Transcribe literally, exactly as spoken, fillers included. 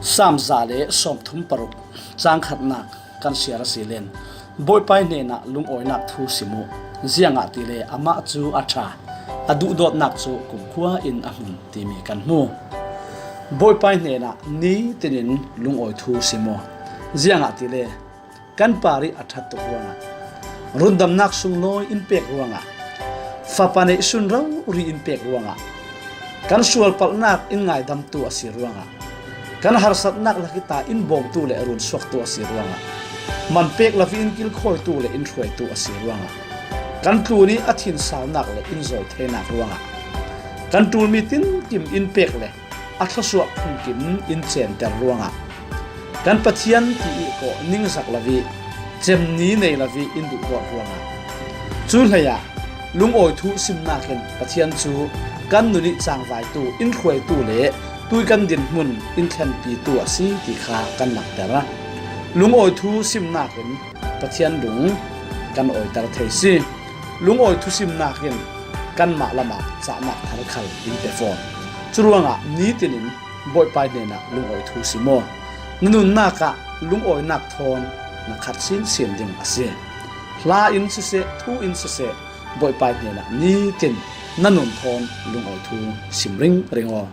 Sam za le sawmthum paruk, cang khatnak kan siar a si len, Bawipa hnenah lungawinak thu sim uh, ziangahtile amah cu a ṭha, a duhdawtnak cu kumkhua in a hmun timi kan hmu. Bawipa hnenah nitinin lungawi thu sim uh, ziangahtile kan parih a ṭhat tuk ruangah, rundamnak sunglawi in pek ruangah, fapa neihsun rori in pek ruangah, kan sualpalhnak in ngaidamtu a si ruangah, kan harsatnak lakita in bawmtu le runsuaktu a si ruangah, man pek lovi in kilkhawitu le in hruaitu a si ruangah, kan tlun i a thinsaunak le in zawi theinak ruangah, kan ṭulmi tinkim in pek le a thluasuah phungkim in center ruangah, kan Pathian ti i kawh ningzak lovi, cemni nei lovi in duhdawt ruangah, cu hleiah lungawi thu simnak in Pathian cu kan nun i cangvaitu, in hruaitu le tui kan dinhmun in thlenpitu a si ti kha kan langhter. Lungawi thu simnak in Pathian lung kan awiter thei si. Lungawi thusimnak in kanmah lamah cahnak thar khal in pe fawn. Curuangah nitinin Bawipa hnenah lungawi thu sim aw. Na nunnak ah lungawinak thawn na khat sinsin ding a si. Hla in siseh, thu in siseh, Bawipa hnenah nitin na nun thawn lungawi thu sim ringring aw.